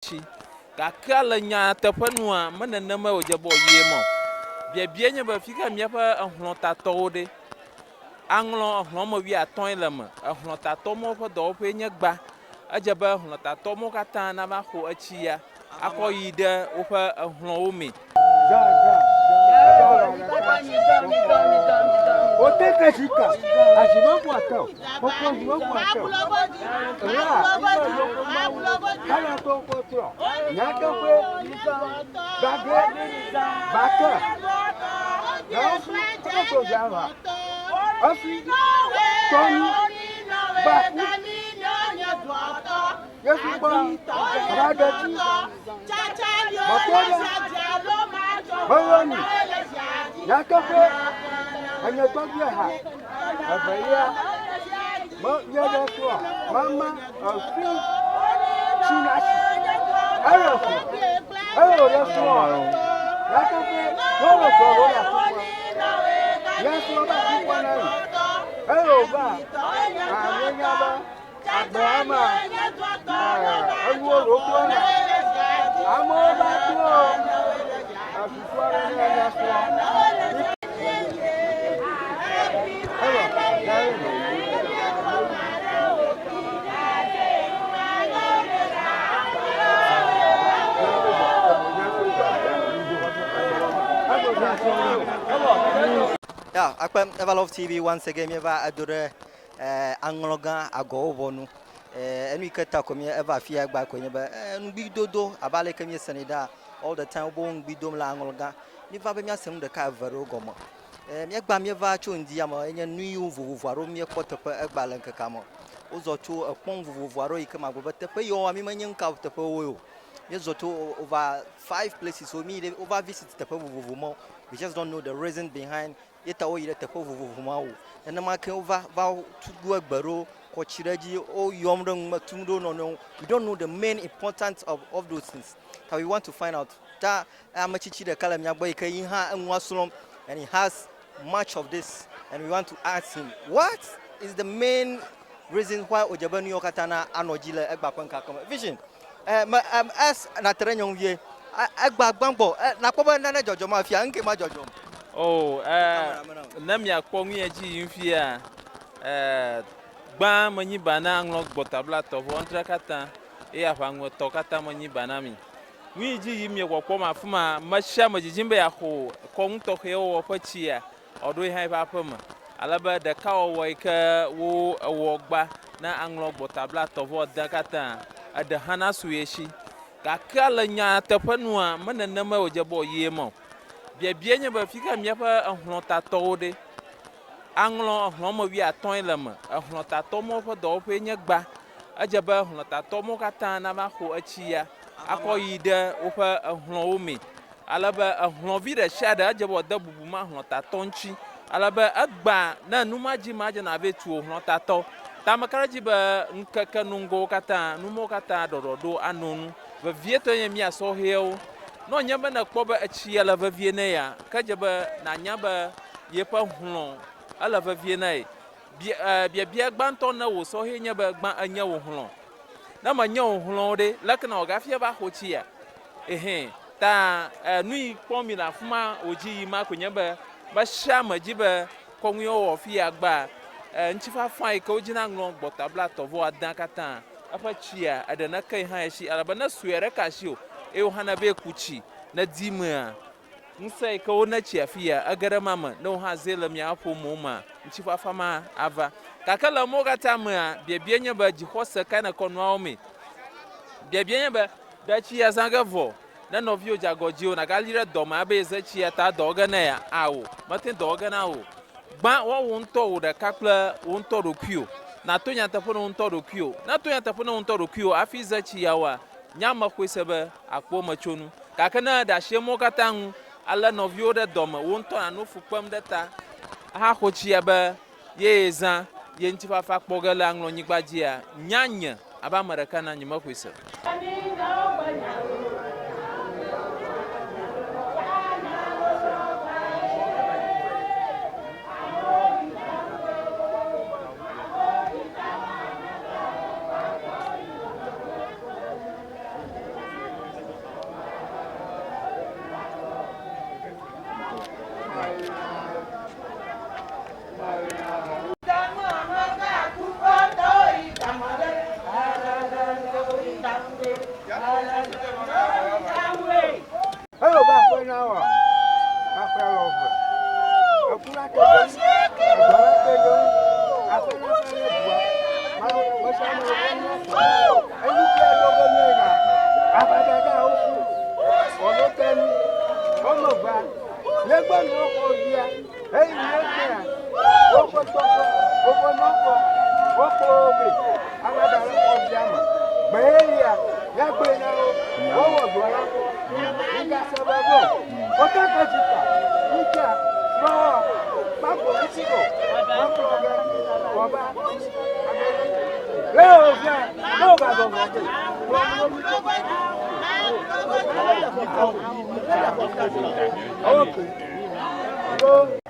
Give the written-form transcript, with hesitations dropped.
Tsi. Gake le nyateƒe nua, me nenemae wòdze be wòayi eme o. Biabiae nye be, fika míaƒe exlɔ̃tatɔwo ɖe? Aŋlɔ exlɔ̃ ame wuiatɔ̃e le eme. Exlɔ̃tatɔ mawo ƒe dɔwɔƒee nye gba. Edze be exlɔ̃tatɔ mawo katã nava xo etsi ya akɔ yi ɖe woƒe exlɔ̃wo mee. Ya, akpe Everlove TV once again míeva edo ɖe eh, aŋlɔgã agɔwo ʋɔnu. Eh, enu yi ke ta ko mí eva afi ya gba koe nye be eh, nugbidodo abe ale ke míesenɛ ɖa all the time wobe wo ŋugbi dom le aŋlɔgã. Míeva be míase nu ɖeka eve ɖewo gɔme. Eh, míegba míeva tso ŋdi ame enye nu yiwo vovovo aɖewo míekpɔ teƒe egba le ŋkekea me. Wozɔ tso ekpɔm vovovo aɖewo yi ke magblɔ be teƒe yiwo mí menye nuka teƒewoe o. Míezɔ tso over five places wo míyi ɖe wova visit teƒe vovovo mawo. We just don't know the reason behind ye ta woyi ɖe teƒe vovovo mawo. Nenema ke wova va tugu egbe ɖewo kɔ tsi ɖe edzi woyɔm ɖe ŋume tum ɖe wo nɔnɔewo. We don't know the main importance of, of those things. Ta we want to find out. Ta ame tsitsi ɖeka le mía gbɔ yi ke yi hã enua srɔ̃m and he has much of this and we want to ask him what is the main reason why wòdze be nu yiwo katã na anɔ dzi le egbea ƒe ŋkeke me. Vision. Eh, me, em, es nate ɖe nyɔnu vie. Egbea gbãgbɔ, eh, nakpɔ be nane dzɔdzɔm afia, ŋke ma dzɔdzɔm. Oh, eh, ne miakpɔ nu ya dzi yim fia, eh, gbã menyi ba na aŋlɔ gbɔta blatɔ vɔ ŋutra katã eye aʋaŋuetɔ katã menyi ba na mi. Nu yi dzi yim miekpɔkpɔm afi ma, me sia ame didim be yeaxo kɔnu tɔxɛ wɔwɔ ƒe tsia ɔɖo yi hã eƒe aƒe me. Ale be ɖekawɔwɔ yi ke wo ewɔ gba na aŋlɔ gbɔta blatɔ vɔ ade katã eɖe hã nasu ye si. Gake le nyateƒe nua, me nenemae wòdze be wòayi eme o. Biabiae nye be, fika míaƒe exlɔ̃tatɔwo ɖe? Aŋlɔ exlɔ̃ ame wuiatɔ̃e le eme. Exlɔ̃tatɔ mawo ƒe dɔwɔƒee nye gba. Edze be exlɔ̃tatɔ mawo katã nava xo etsi ya akɔ yi ɖe woƒe exlɔ̃wo mee. Ale be exlɔ̃vi ɖe sia ɖe edze be wòade bubu ma exlɔ̃tatɔ ŋuti. Ale be egbea ne nu ma dzi ma dze nàvɛ tu wò xlɔ̃tatɔ. Ta meka ɖe edzi be ŋkeke nuŋgowo katã, nu mawo katã ɖɔɖɔɖo ano nu. Vevietɔe nye mía sɔhɛwo. Ne wònye be nèkpɔ be etsi ya le vevie ne ya, ke edze be nànya be yeƒe hlɔ̃ ele vevie na ye. Bia, biabia gbãtɔ ne wò sɔhɛ nye be, gbã enye wò hlɔ̃. Ne menye wò hlɔ̃ o ɖe, leke na wògafia va xo tsia? Ehɛ, ta nu yi kpɔm mi le afi ma wòdzi yi ma koe nye be, me sia ame dzi be kɔnu ye wowɔ fiya gbea, ŋutifafa yi ke wodzi na ŋlɔ gbɔta blatɔ vɔ adea katã, eƒe tsia eɖe neke yi hã esi elabe ne sue aɖe ka asi o eye wò hã nèvɛ ku tsi nèdi mea, ŋusẽ yi ke wone tsi afiya ege ɖe ema me ne wò hã zee le mia ƒomewo mea, ŋutifafa ma ava. Gake le emɔwo katã mea, biabia nye be dzixɔse kae nèkɔ nuawo mee? Biabia nye be ɖe tsi ya zã ge vɔ ne nɔviwò dze agɔ dziwò nàgali ɖe dɔme abe yeze tsi ya ta dɔ ge nɛ ya? Ao, mete ŋu dɔ ge na wò o. Gbã, woawò ŋutɔ wò ɖeka kple wò ŋutɔ ɖokuiwò. Nàto nyateƒe na wò ŋutɔ ɖokuiwò. Ne èto nyateƒe na wò ŋutɔ ɖokuiwò hafi ze tsi ya woa, nye ame xɔe se be àkpɔ emetsonu. Gake ne èɖe asi emɔwo katã ŋu, alé nɔviwò ɖe dɔme, wò ŋutɔ nànɔ fu kpem ɖe ta ahaxɔ tsi ya be ye zã ye ŋutifafa kpɔ ge le aŋlɔnyigba dzia, nya nye abe ame ɖeka ene nyemexɔe se o. Eyo ba aƒe na wɔ, aƒe lɔ ve. Eku la te ɖe ŋu, edɔ la te ɖe ŋu, aƒe la ƒe ɖe dua. Mawu mesia me wo nye. Enu kia ɖo be nye na. Aʋadada wo ku. Wɔno te nu. Wɔme va. Negbe nu xɔ via. Eyi nye gbea. Woƒe tɔƒe, woƒe nɔƒe, woƒe wo Aʋada le xɔ via me. Gbe ya míagblɔe na wo. Wowɔ dɔ la kpɔ. Mígase veve o. Woteke dzika, ŋutia, srɔ̃wɔ, kpakpo ŋuti ko. Mekplɔ ge, wɔba. Le wo fia, ne wo gazɔ vɔ ke. Okay. Go.